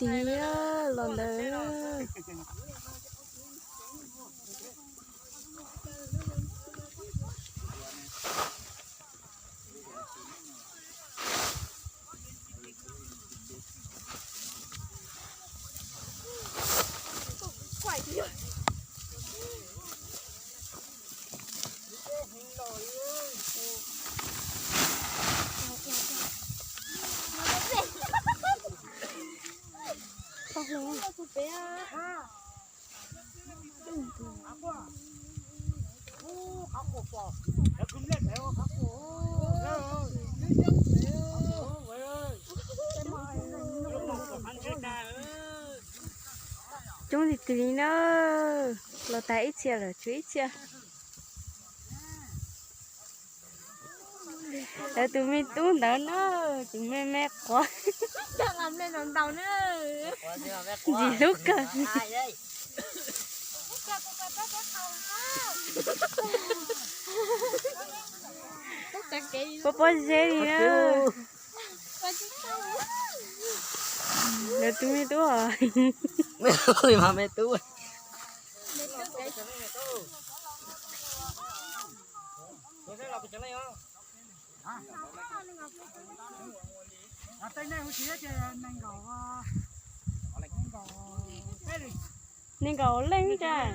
tid los ntawd. Coob tiag tiag li na, los tas ib txhia lawm, tshuav ib txhia. Lawv tus me tub ntawd na, tus me me quav. Ntxim hlub kawg. Pob pob zeb li na. Lawv tus me tub os. Me tub. Nees nkaum leej cas?